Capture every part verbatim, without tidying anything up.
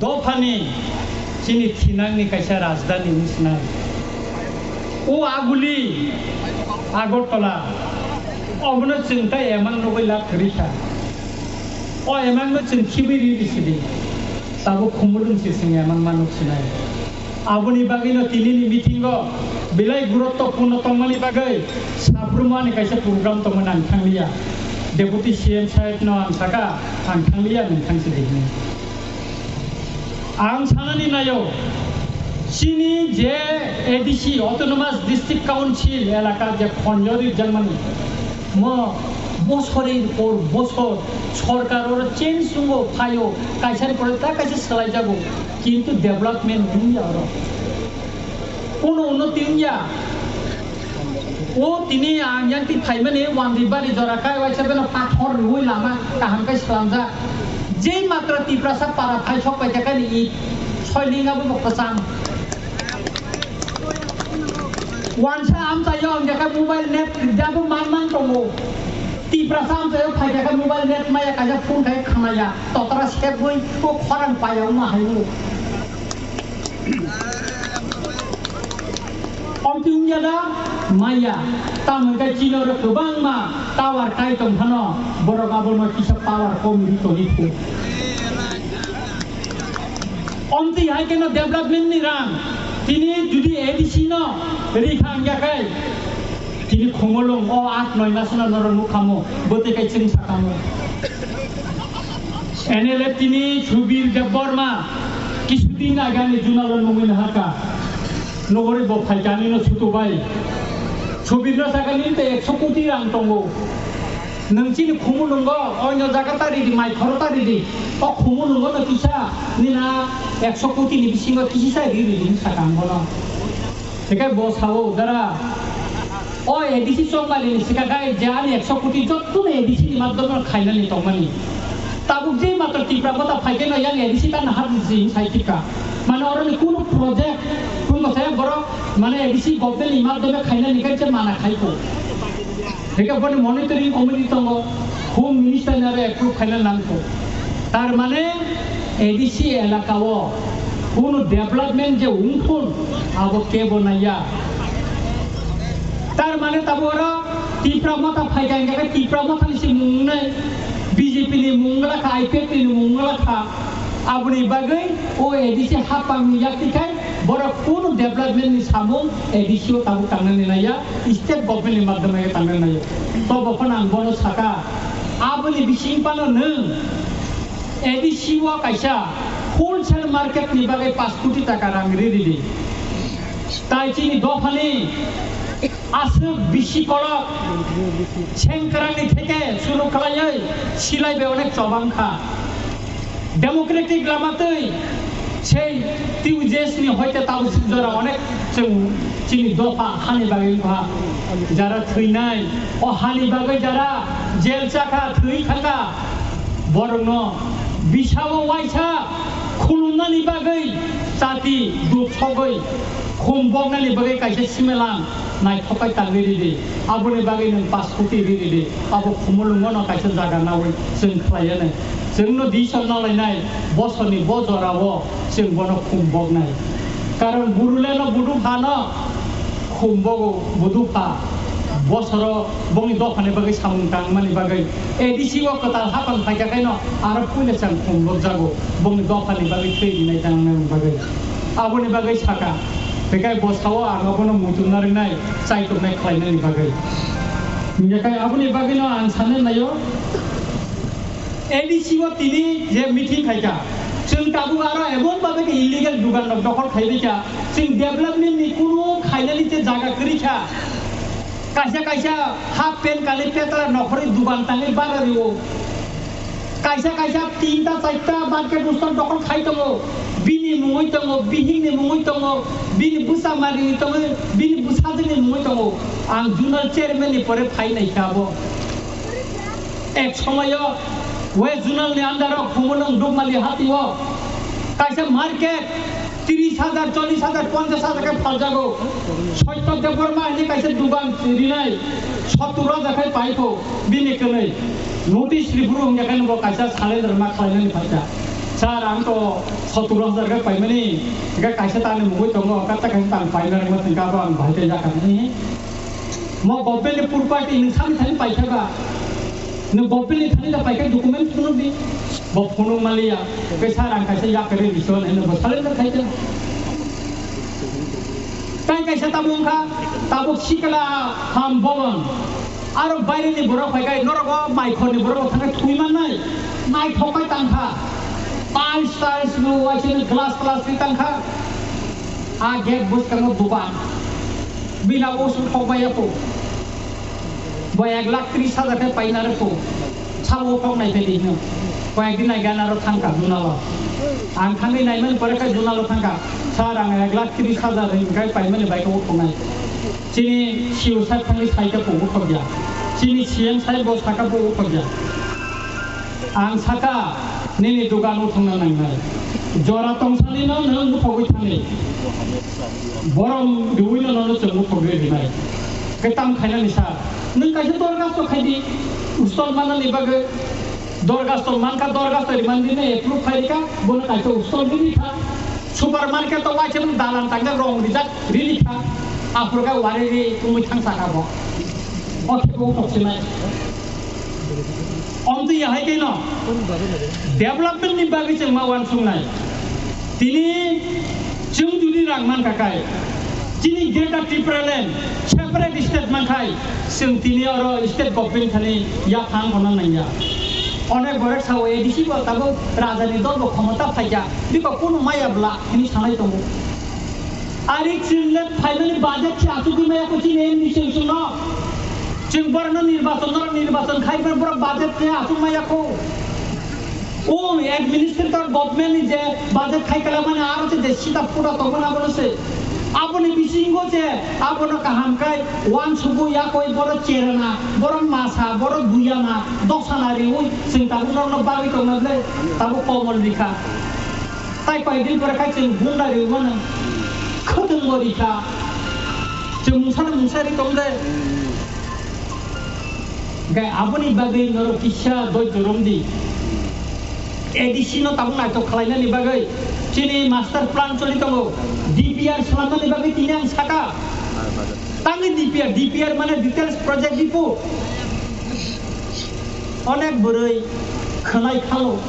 Dophani chini thinangni kaisa rajdhani wng sinai. O aguli Agartala, obono chwng tai emang nugwi lab kwrwi kha. O emangno chwng khibwi ri ri sidi. Tabuk khumulwng se chwng emang manuk sinai. Aboni bagwino tinini meeting-o belai guruttopurno tongmani bagwi saphrumo ani kaisa program tongmani ang thangliya. Deputy C M sahebno ang saka, ang thangliya, nwng thangsi di hwnwi. Ang sanani naio, chini je A D C, Autonomous District Council elaka je khonjo rijak mani, mo bosorir por bosor sorkar oro change wngo, phaio, kaisani pore ta kaisa swlaijago, kintu development wngya oro. Kono unnoti wngya. O tini ang yang ti phaimani wandi bari jora kai waisa beno pathor rwi lama kaham kai slamjak. Jei matra Tiprasa para phai sok pai kha ni i soiling abo bo kwchang. Wansa amchaio ang jakha mobile net jabo man man tongo. Tiprasa amchaio phai jakha mobile net maya kaisa phone khai khamaya. Totra sep goi o khorang paya wngma hai wngmo. Omtwi wngya da? Maya. Tamo hwnkhe chini oro kwbangma tower kai tong phano borok abono kisa power kom ri toni phu. Omtwi hai kheno development ni rang tini judi A D C no ri kha wngya khe tini Khumulwng o aat noi mas no norok nukha mo bwtwi kai chwng sakamo. N L F tini Subir Debbarma kisudin age ani junalo nungwi nahaka. Nogori bo phaikani no sutu bai. Subir no sakani te ekso koti rang tongo. Nwng chini Khumulwngo oino jaga ta ridi, mai khoro ta ridi. O Khumulwngo no kisa nina ekso koti ni bisingo kisi sai ri ridi saka ang bono. Hingke bo sao, dara, o A D C chongmani ni sika kai je ani ekso koti jotto no A D C ni madhyome khainani tongmani. Tabuk je matro Tipra Motha phaikhe no yang A D C ta nahar ni jing sai thika. Mane oro ni kunu project, kunu sai borok mane A D C government ni madhyome khainani kai je mana khaiko. Hingke boni monitoring committee tongo, Home Minister ni aro approve khaina nangkho. Tar mane A D C elaka o kunu development je wngthun abo kebo naiya. Tar mane tabuk oro Tipra Motha phaikha hingke Tipra Motha ni se mung wngnai, B J P ni mung wngla kha, I P F T ni mung wngla kha. Aboni bagwi o A D C hapang ni yakti khai borok kunu development ni samung A D C o tabuk tangnani naiya, state government ni madhyome tangnani naiya. To bo phano ang bono saka, aboni bising phano nwng A D C o kaisa wholesale market ni bagwi pash koti taka rang ri ridi. Tai chini dophani aswk bisi kolok sengkrangni theke suru khlaiwi silai bai onek chobang kha. Democratic lama twi sei T U J S ni hoite tabuk jora onek chwng chini dopha hani bagwi wngkha. Jara thwinai, o hani bagwi jara jail chakha, thwi thangkha, borokno bisao waisa khulumnani bagwi chati duk sogwi khum boknani bagwi kaisa simelang naithok kai tangwi ridi. Aboni bagwi nwng pash koti ri ridi. Abo Khumulwngo no kaisa jaga nawi chwng khlaiya nai. Chwngno decision nalainai bosorni bo jorao chwng bono khum boknai. Karon buruleno budu phano khum bogo budu pha bosoro bongni dophani bagwi samung tangmani bagwi A D C o kwtal hapang phaikha khaino aro puila chwng khum bokjago bongni dophani bagwi thwi rinai tangnani bagwi. Aboni bagwi saka, bekai bosao ang abono muitu narinai, chaituknai khlainani bagwi. Hingkhe aboni bagwino ang sanwi naio, A D C o tini je meeting khaikha, chwng tabuk aro emon babe khe illegal dugan rok dokhol khaibaikha, chwng development ni kunu khainani je jaga kwrwi kha. Kaisa kaisa half pant kanwi petla nokhorwi dugan tangwi bara rio. Kaisa kaisa tinta charta market store dokhol khai tongo, bini mungwi tongo, bihikni mungwi tongo, bini bwsa marini tongo, bini bwsajwkni mungwi tongo. Ang zonal chairman ni pore phai naikha abo. Ek somoyo West Zonal ni under o Khumulwng Dukmali hati o kaisa market tris hajar, chollis hajar, ponchash hajar khe phaljago. Soityo Debbarma hwnwi kaisa dugan rinai sottur hajar khe paikho bini kwnwi. Notice rifru hwnkhe bo kaisa surrender ma khlainani phalkha. Sir, ang to sotoro hajar khe paimani, hingkhe kaisa ta ani mungwi tongo, kata kaisa ta ang paina rwngma thangkha, abo ang bahai khe yakha nini. Mo government ni purpati nwng sani thani paikha ba? Nwng government ni thani da paikha, document phunuk di. Bo phunuk maliya, hingkhe sir ang kaisa yakarwi rwsio hinwi bo surrender khaikha. Tai kaisa tabuk wngkha, tabuk sikla ham bhavan. Aro baireni borok phaikhai, norok o maikhorni borok rok thangkhai thwi mannai. Naithok khai tangkha. Tiles, tiles no waisini glass, glass ni tangkha. A gate bwskango dukan. Bina o song thok bai ya po. Bo ek lakh tris hajar khe paina rw po. Sabo thok nai phai di hino. Koyek din nai gana ro thangkha Dunalo. Ang thangwi naimani pore khe Dunalo thangkha. Sir, ang ek lakh tris hajar hingkhe paimani bai khe uthoknai. Chini C O sir thangwi saikha bo uthokya. Chini C M sir bo sakha bo uthokya. Ang sakha nini dukan uthokna nangnai. Jora tongsani no nwng uthogwi thangwi. Borom riwi no nono chwng uthogwi rinai. Khe tam khainani sir. Nwng kaisa dorgasto khai di. Stall manani bagwi. Dorgasto mankha, dorgasto rimani dine approve khai rikha, bono kaisa stall rini kha. Supermarket o waisa nwng dalan tangkhe rong rijak rini kha. Aphuru khe wari ri tungwi thangsa kha bo. O khe bo uthok sinai. Omtwi yahai khe no development ni bagwi chwng ma uansuknai. Tini chwng jodi rang mankha khai, chini Greater Tipraland separate state mankhai, chwng tini oro state government thani yaphang kono nangya. Onek borok sao A D C bo tabuk rajani dol bo khomota phaikya, biko kunu maya bla hini sanai tongo. Ari chwng le phaimani budget se asugwi maya ko chini M D C chwngno. Chwng borokno nirbachon, norok nirbachon khai borok budget se asuk maya ko. O administrator government ni je budget khai kala mani aro se je sita phuta tongmani abono se. Aboni bisingo je abono kaham khai uansukgo yakoi borok cherana, borok masa, borok buyana, doksana riui chwng tabuk norokno bagwi tongna ble tabuk komol rikha. Tai koi din pore khai chwng bunda riui mano. Khwtwng bo rikha. Chwng mungsa no mungsa ri tong de. Gai aboni bagwi norok kisa doi jorom di. A D C no tabuk naithok khlainani bagwi chini master plan choli tongo. D P R swlamnani bagwi tini ang saka. Tangwi D P R, D P R mane details project report. Onek bwrwi khwnai khalo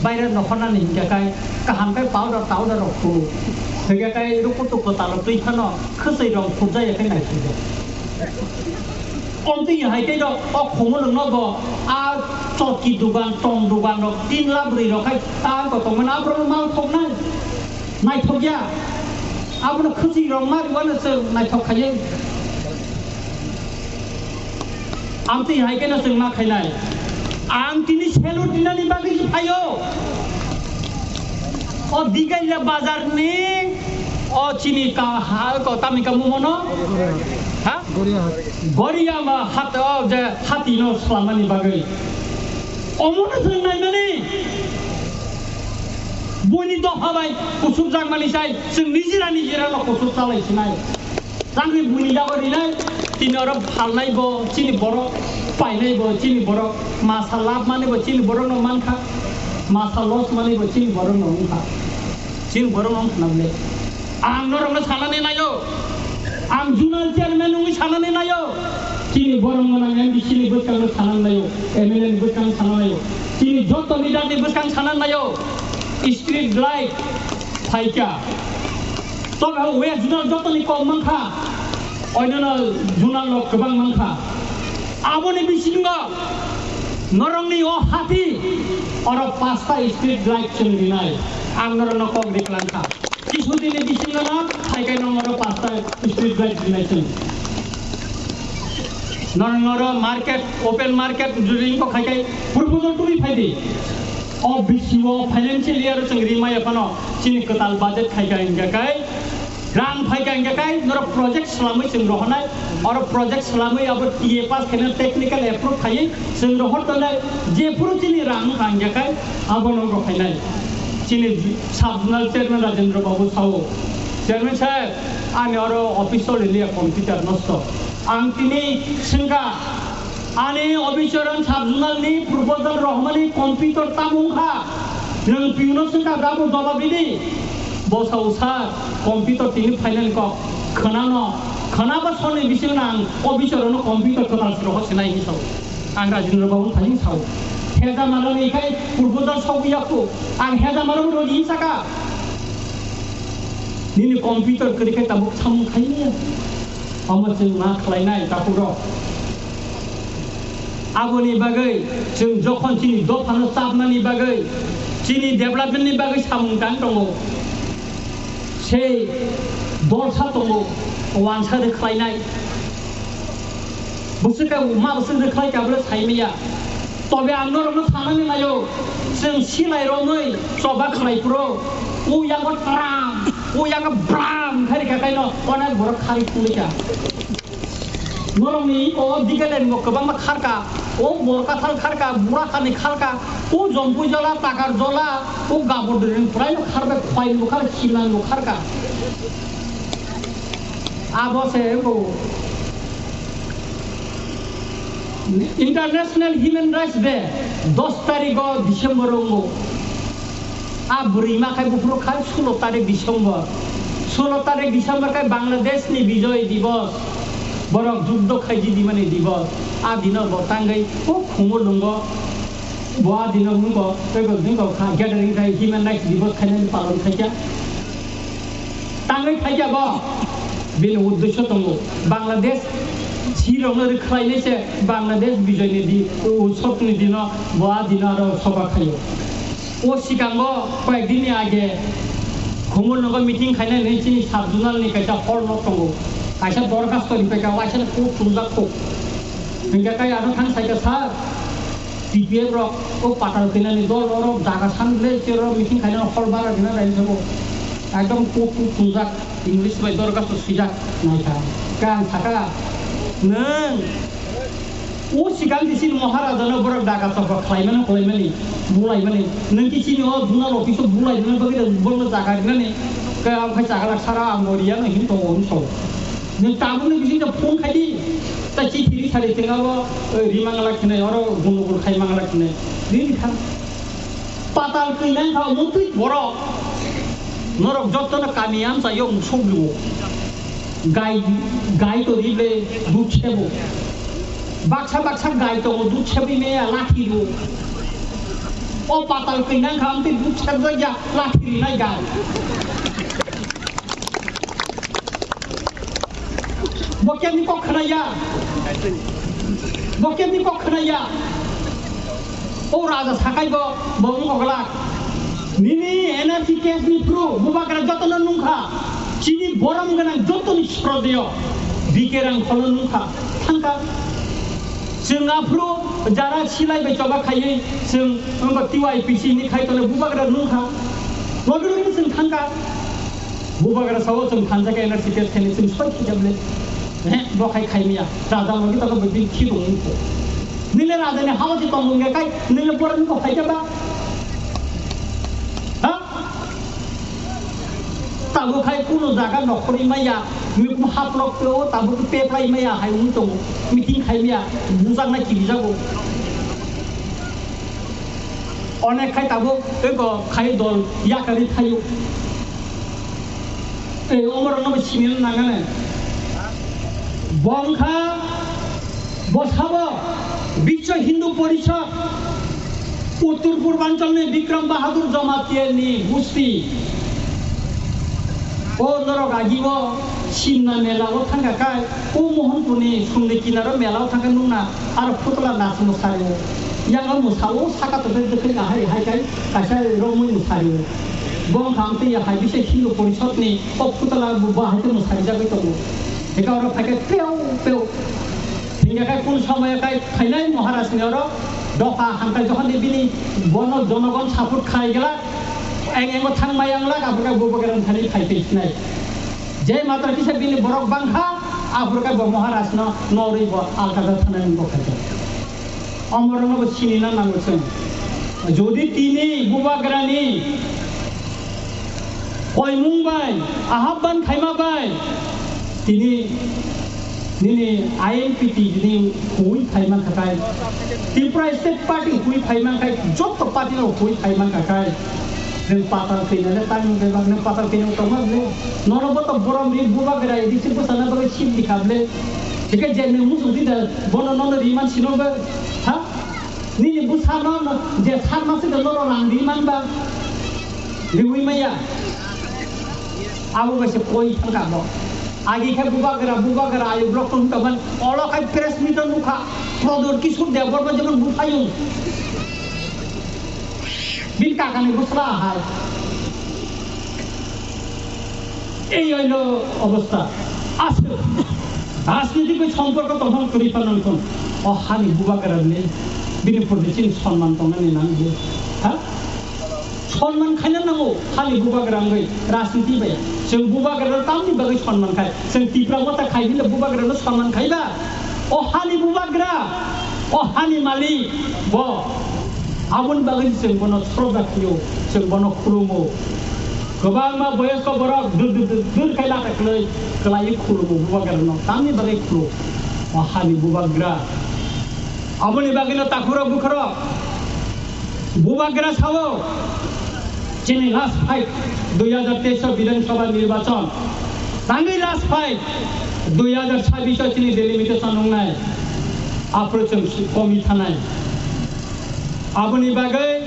baire nokhornani hinkhe kai kaham kai powder towder rok khu. Hinkhe kai rukutu kwtalo twi phano khwsai rong khurjaya khe naisingya. Omtwi hai tei rok o khumulwng no bo a chotki dugan, tong dugan rok tin la bwrwi rok khai ta ko tongmani aborok no mal thoknai. Naithokya. Abono khwchwi rok ma rwano chwng naithok khaiwi. Amtwi hai kheno chwng ma khainai. Ang tini salute dinani bagwi se phaio. O Digaila bazar ni o chini ka ha ko tamni ka mumono? Ha? Goriya hat o je hati no swlamani bagwi. Omono chwng naimani. Buini dopha bai kusuk jakmani sai chwng nijira nijira no kusuk chalai sinai. Changri buini yago rinai, tini oro phalnai bo chini borok, painai bo chini borok, masa lab mani bo chini borok no mankha, masa loss mani bo chini borok no wngkha. Chini borok no wngkha na bwle. Ang norok no sanani naio. Ang zonal chairman wngwi sanani naio. Chini borok no nang M D C ni bwskang no sanani naio, M L A ni bwskang sanani naio. Chini joto leader ni bwskang sanani naio. Street light phaikha. Tobe o west zonal jotoni kok mankha, oinano zonal rok kwbang mankha. Aboni bisingo norokni o hati oro pasta street light chwng rinai, ang norokno kok riklangkha. Kisu dini bisingo no phaikai norok pasta street light rinai chwng. Norok noro market, open market ring ko khaikai proposal tubui phaidi. O bisi o financial year chwng rimaya phano chini kwtal budget khaika hingka kai, rang phaika hingka kai, norok project swlamwi chwng rohonai, oro project swlamwi abo T A pass khaina technical approve khaiwi chwng rohor tonai, jephuru chini rang wngkha hingka kai, abono rohainai. Chini sub zonal chairman Rajendra Babu sao, chairman saheb, ani oro office o lilia computer nosto. Ang tini swngkha, ani officer ang sub zonal ni proposal rohmani computer tamo wngkha. Nwng piuno swngkha, "Brabo jobab ridi." Bo sao, "Sir, computer tini phainani kok khwnano, khwnaba soni bisingo ang o bichorono computer kwtal siro hosinai," hinwi sao. Ang Rajendra Babu thani sao. Heza malani khai proposal sogwi yakhu. Ang heza malani rodi saka. Nini computer kwrwi khai tabuk samung khai niya. Omo chwng ma khlainai takhurok. Aboni bagwi chwng jokhon chini dophano chapnani bagwi, chini development ni bagwi samung tang tongo. Sei dolsa tongo, wansa de khlainai. Bwswk ma bwswk de khlai ka bwle sai maya. Tobe ang norokno sanani naio, chwng silai romwi choba khlai phuru, o yango tram, o yango bram khai rikha kaino onek borok kharwi thungwi kha. Norokni o Digalen bo kwbangma kharka, o Borkathal kharka, Burathani kharka, o Jompui Jola, Takar Jola, o Gabodrin puraino kharbe, Khwain bo khar, Siman bo kharka. Abo se bo International Human Rights Day dos tarikh o December o wngo. A bwrwi ma khai buphuru khai sulo tarik December. Sulo tarik December khai Bangladesh ni Bijoy Divos. Borok juddo khaiji dimani divos. A dino bo tangwi o Khumulwngo bo a dino wngkha, tei bo wngkha kha gathering khai Human Rights Divos khainani palon khaikha. Tangwi khaikha bo. Bini uddesyo tongo. Bangladesh sirokno rwkhlainai se Bangladesh Bijoy ni di, Utsav ni dino bo a dino aro soba khaio. O sikango koyek din ni age Khumulwngo meeting khainani chini sub zonal ni kaisa hall nok tongo. Kaisa dorkhasto ripaikha, waisa kok chumjak kok. Hingkhe kai ano thang saikha, "Sir, T P F rok o patal khainani dol oro jaga san le chero meeting khainani hall bara gina dai sabo." Ekdom kok kok chumjak, English bai dorkhasto swijak naikha. Khe ang sakha, "Nwng o sikang di chini Maharaja no borok daga chopra khlaimani, khlaimani, bulaimani. Nwng ki chini o zonal office o bulaimani bagwi da borokno jaga rinani. Khe ang khai chagalak sara ang bo riyano hin tongo," hwn sao. Nwng tabukni bisingtwi phone khai di. Ta chithi ri sari tengabo, oi, ri mangala khinai, oro gundugul khai mangala khinai. Ri ri thang. Patal kwi nang kha mutwi borok. Norok jotto no kami amsa yo musuk luo. Gai, gai to rible duk sebo. Baksa baksa gai to duk sebi me lathi luo. O patal kwi nang kha amtwi duk sebo ya lathi ri nai gai. Bo kemni kok khwnaya? Bo kemni kok khwnaya? O raja sakai bo, bo wng kok glak. Nini N R C case ni phuru bubagra jotono nungkha. Chini borom gwnang jotoni srodeyo. B K Rangkholo nungkha. Thangkha. Chwng aphuru jara silai bai choba khaiwi chwng wngkha T Y P C ni khai tole bubagra nungkha. Logi logi chwng thangkha. Bubagra sao chwng thansa khe N R C case khaini chwng soi khijak le. He, bo khai khai miya. Raja logi talo bwtwi khi rung wngkho. Nile raja ni hao se tong wngya kai, nile borok ni ko khai ba. Ha? Tabo khai kuno jaga nokhorwi maya, mikum haplok peo, tabo khe peplai maya hai wng tongo. Meeting khai miya, bujakna kirijago. Onek khai tabuk tei bo khai dol yakarwi thaio. Tei omorokno bo sinina nangani. Bo wngkha, bo sabo Biswa Hindu Porishad, Uttor Purbanchal ni Bikram Bahadur Jamatia ni gusti. O norok agi o Simna mela o thangkha khai, o Mohanpur ni sumni kinaro mela o thangkha nukna, aro phutla nas mwsari o. Yang o mwsa o saka tongthai dwkhwi ahai hai khai kaisa romwi mwsari o. Bo wngkha amtwi ya hai bisa Hindu Porishad ni o phutla bo bahai khe mwsari jagwi tongo. Eka oro phaikhe peo peo. Hingkhe khai kun somoyo khai phainai Maharaj ni oro dopha hamkrai jokhon ni bini bono jonogon support khai gela. Eng engo thang mayang lak, aphuru khe bubagra thani phai phai sinai. Je matra kisa bini borok bangkha, aphuru khe bo Maharaj no norwi bo alkada thana ni bo khaikha. Omorokno bo sinina nango chwng. Jodi tini bubagrani koimung bai, ahapban khaima bai, tini Nini I N P T ni hui phai mankha khai, Tripura State Party hui phai mankha khai, joto party rok hui phai mankha khai. Nwng patal khainani tangwi bebak, nwng patal khainani tongma bwle. Nono bo to borom ri bubagra edisi bwsana bagwi sip dikha bwle. Thikhe je nwng muchung tida bono nono riman sino ba, ha? Nini bwsano je sat masuk nono rang riman ba. Riwi maya. Abo bai se koi thangka bo. Agi khe bubagra, bubagra ayo block tong ka ban. Olo khai press meet nukha. Prodot Kishore Debbarma jemon buphayung. Bin kakani bwsla hai. Ei oilo obostha. Aswk. Rajnitik bai somporko tongthok kwrwi phano nukon. O hani bubagra ni bini purdi chini sonman tongnani nang bo. Ha? Sonman khaina nango, hali bubagra wngwi rajniti bai. Chwng bubagrano tamni bagwi sonman khai? Chwng Tipra motha khai hinle bubagrano sonman khai ba? O hali bubagra, o hani malik bo. Aboni bagwi chwng bono sroddha khlio, chwng bono khulumo. Kwbangma boyosko borok dur dur dur dur khai lata kwlwi, kwlaiwi khulumo bubagrano. Tamni bagwi khulumo? O hani bubagra. Aboni bagwino takhurok bukhurok. Bubagra sao, chini last fight, dui hajar teis o Bidhan Sabha nirbachon, tangwi last fight, dui hajar sabis o chini delimitation wngnai, aphuru chwng komi thanai. Aboni bagwi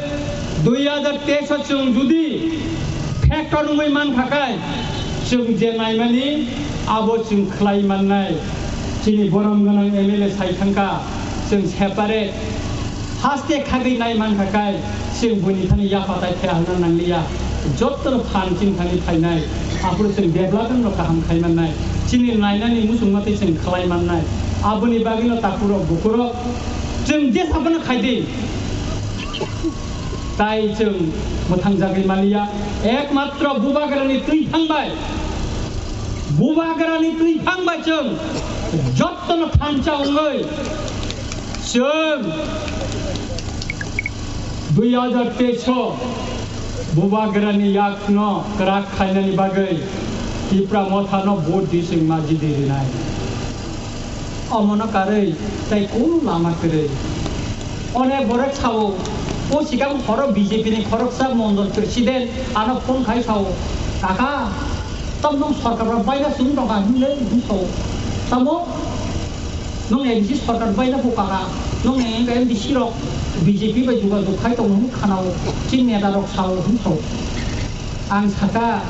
dui hajar teis o chwng judi factor wngwi mankha khai, chwng je naimani abo chwng khlai mannai. Chini borom gwnang M L A sai thangkha, chwng separate haste khagwi nai mankha khai, chwng buini thani yapha tai khe hwnna nangliya. Jotono phan chini thani phainai, aphuru chwng development no kaham khai mannai. Chini nainani muchungma tei chwng khlai mannai. Aboni bagwino takhurok bukhurok chwng je sabono khai di. Tai chwng mwthang jagwi maliya, ekmatro bubagrani twi thangbai. Bubagrani twi thangbai chwng jottono thansa wngwi chwng dui hajar teis o bubagrani yakno kwrak khainani bagwi Tipra mothano vote di chwng majidi rinai. Omono karwi tai kunu lama kwrwi. One borok sao, o sikang horo B J P ni khoroksa mondol president ano phone khai sao, "Kaka, tam nwng sorkar bai baina sung tongkha hinle," hwn sao. Tamo nwng A D C sorkar baina phu kaka, nwng M D C rok B J P bai jogajog khai tongo hwn khanao, chini neta rok sao hwn sao. Ang saka,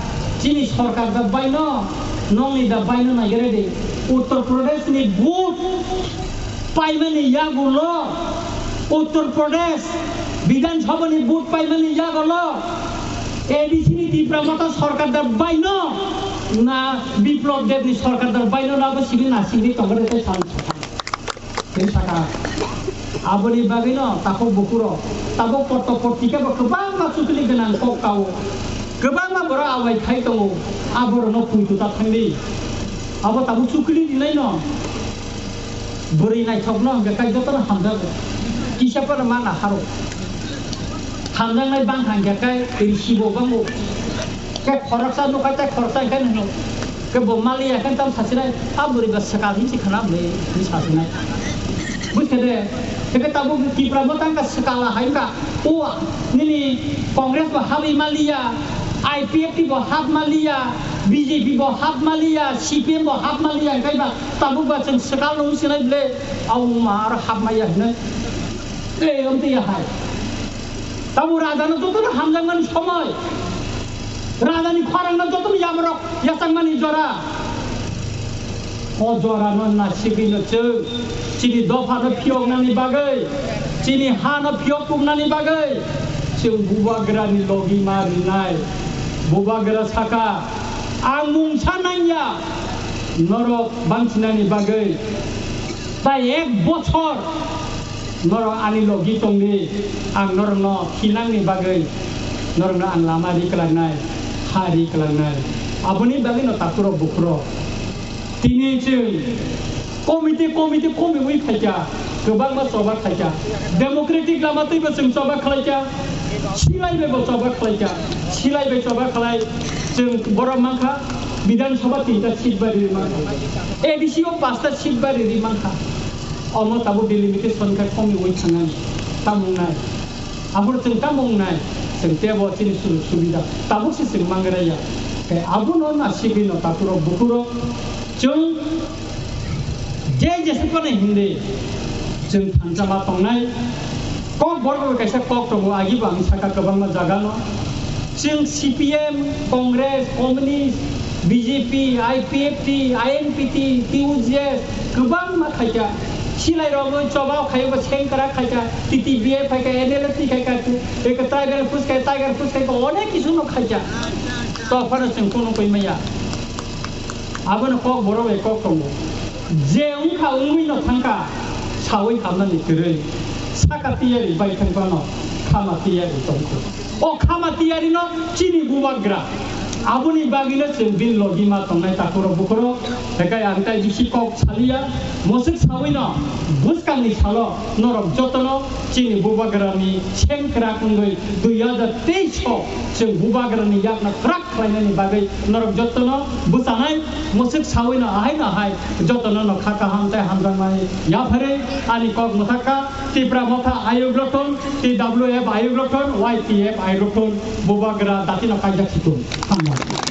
chini sorkar da baino, nongni da baino naigere de. Uttar Pradesh ni vote paimani yagulo, Uttar Pradesh Bidhan Sabha ni vote paimani yagulo, A D C ni Tipra Motha sorkar da baino, na Biplab Deb ni sorkar da baino, na bo sini na sini tongore te san. Tei saka, aboni bagwino takhuk bukhurok tabuk potto pottikabo kwbangma chukli gwnang kok kao, kwbangma borok awai khai tongo, aborokno puitu ta thangdi. Abo tabuk chukli rinaino bwrwi naithokno hwnkhe kai jotono hamjago, kisa phano ma naharo. Hamjaknai bangkha hwnkhe kai risibo bango. Khe khoroksa nukha tei khoroksa hwnkhe nuknuk. Khe bo maliya khe tam sasinai, "A bwrwi ba swkal hinsi khana bwlwi," hinwi sasinai. Buikhe de, khe tabuk Tipra bo tangkha swkala hai wngkha. O nini Congress bo habwi maliya, I P F T bo hap maliya, B J P bo hap maliya, C P M bo hap maliya, hwnkhe ba tabuk ba chwng swkal rw sinai bwle, au ma aro hap maya hinwi. Tei amtwi ya hai. Tamo rajano jotono hamjakmani somoi. Rajani khorangno jotono yamrok yachangmani jora. O jorano nasigwino chwng chini dophano phiyoknani bagwi, chini hano phiyok kumnani bagwi chwng bubagrani logi ma rinai. Bubagra saka, "Ang mungsa nangya norok bangsinani bagwi." Tai ek bochor norok ani logi tongdi, ang norokno thinangni bagwi norokno ang lama ri kwlangnai, ha ri kwlangnai. Aboni bagwino takhurok bukhurok tini chwng committee, committee komiwi phaikha, kwbangma choba khaikha. Democratic lama twibo chwng choba khlaikha, silai bai bo choba khlaikha, silai bai choba khlai chwng borok mankha. Bidhan Sabha tinta seat bai riri mankha, A D C o pasta seat bai riri mankha. Omo tabuk delimitation khe khomiui thangnani tamung nai. Aboro chwng tamung nai, chwng tebo chini sujog subida tabuk se chwng mangraya. Khe abono na sibino takurok bukurok chwng je jesa phano hindi chwng thansa ma tongnai. Kok borok bai kaisa kok tongo, agi bo ang saka kwbangma jaga no. Chwng C P M, Congress, Communist, B J P, I P F T, I N P T, T U J S, kwbangma khaikha. Silai rok bo chobao khai bo sengkrak khaikha, T T B A phaikha, N L F T khaikha, eko Tribal Force khai, Tiger Force khai, onek kisu no khaikha. To phano chwng kunu koi maya. Abono kok borok bai kok tongo. Je wngkha wngwi no thangkha, sawi hamnani kwrwi. Saka tiyari bai thangphano khama tiyari tongkho. O khama tiyari no chini bubagra. Aboni bagwi no chwng bini logi ma tongnai takhurok bukhurok. Hekai ang tai bisi kok saliya. Moswk sawi no bwskangni salo norok jotono chini bubagrani sengkrak wngwi dui hajar teis o chwng bubagrani yakno kwrak khlainani bagwi norok jotono bwchanai, moswk sawi no ahai no ahai jotono no kha kaham tei hamjakmani yapharwi ani kok mwthakha Tipra Motha Ayuk Lothon, T W F Ayuk Lothon, Y T F Ayuk Lothon, bubagra datino kaijak situng. Hambai.